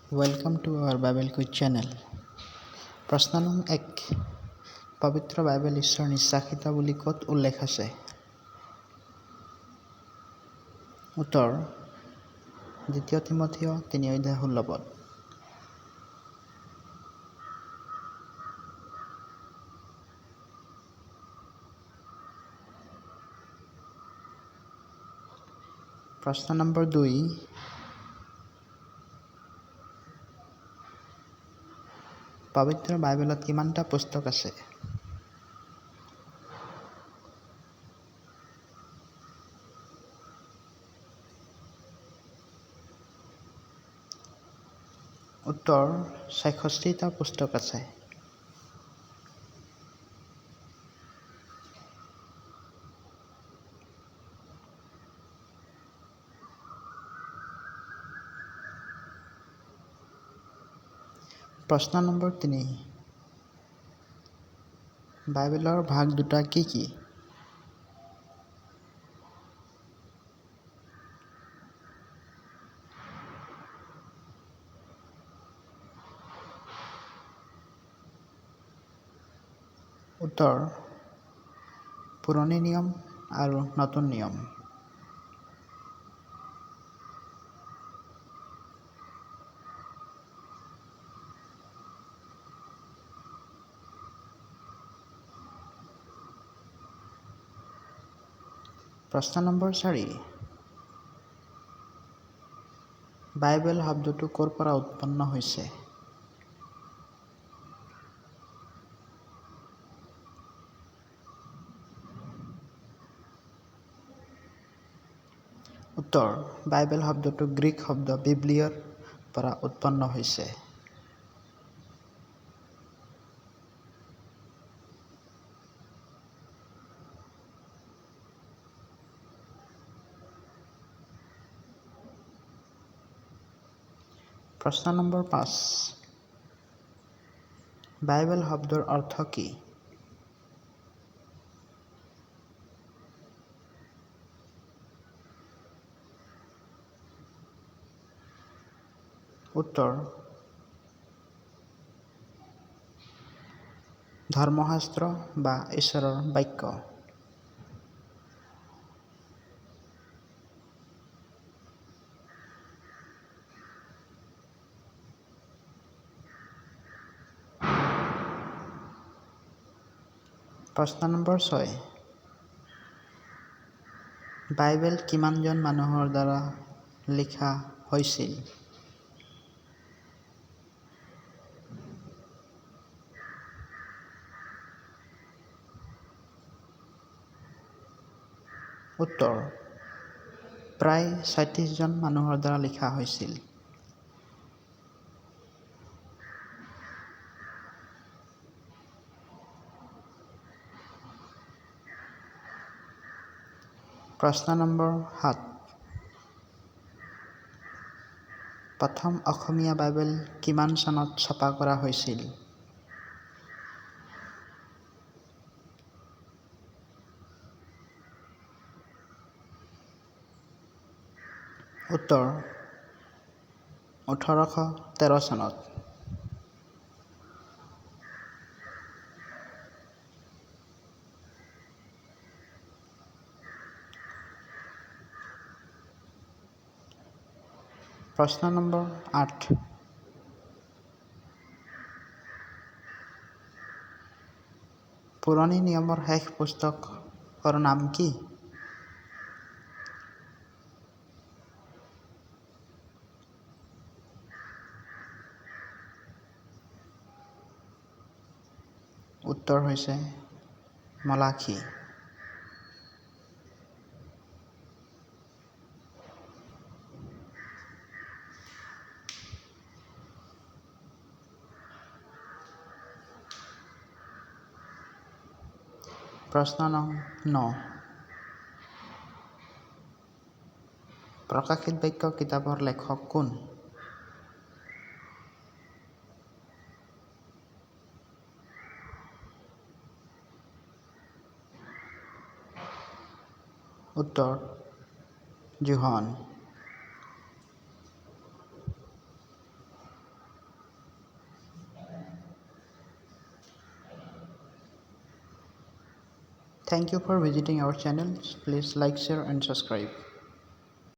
Welcome to our Bible quiz channel. প্ৰশ্ন নং 1, পবিত্ৰ বাইবেল ঈশ্বৰ নিঃশ্বাসিত বুলি ক'ত উল্লেখ আছে? উত্তৰ, দ্বিতীয় তীমথিয় 3 অধ্যায় 16 পদ। প্ৰশ্ন নম্বৰ 2, পবিত্ৰ বাইবেলত কিমানটা পুস্তক আছে? উত্তৰ, 66টা পুস্তক আছে। প্ৰশ্ন নম্বৰ 3, বাইবেলৰ ভাগ দুটা কি কি? উত্তৰ, পুৰণি নিয়ম আৰু নতুন নিয়ম। প্ৰশ্ন নম্বৰ 4, বাইবেল শব্দটো ক'ৰ পৰা উৎপন্ন হৈছে? উত্তৰ, বাইবেল শব্দটো গ্ৰীক শব্দ বিব্লিয়ৰ পৰা উৎপন্ন হৈছে। প্ৰশ্ন নম্বৰ 5, বাইবেল শব্দৰ অৰ্থ কি? উত্তৰ, ধৰ্মশাস্ত্ৰ বা ঈশ্বৰৰ বাক্য। প্ৰশ্ন নম্বৰ 6, বাইবেল কিমানজন মানুহৰ দ্বাৰা লিখা হৈছিল? উত্তৰ, প্ৰায় 36 জন মানুহৰ দ্বাৰা লিখা হৈছিল। প্ৰশ্ন নম্বৰ 7, প্ৰথম অসমীয়া বাইবেল কিমান চনত ছপা কৰা হৈছিল? উত্তৰ, 1813 চনত। প্ৰশ্ন নম্বৰ 8, পুৰণি নিয়মৰ শেষ পুস্তকৰ নাম কি? উত্তৰ হৈছে মলাখী। প্ৰশ্ন নং 9, প্ৰকাশিত বাক্য কিতাপৰ লেখক কোন? উত্তৰ, যোহন। Thank you for visiting our channel. Please like, share and subscribe.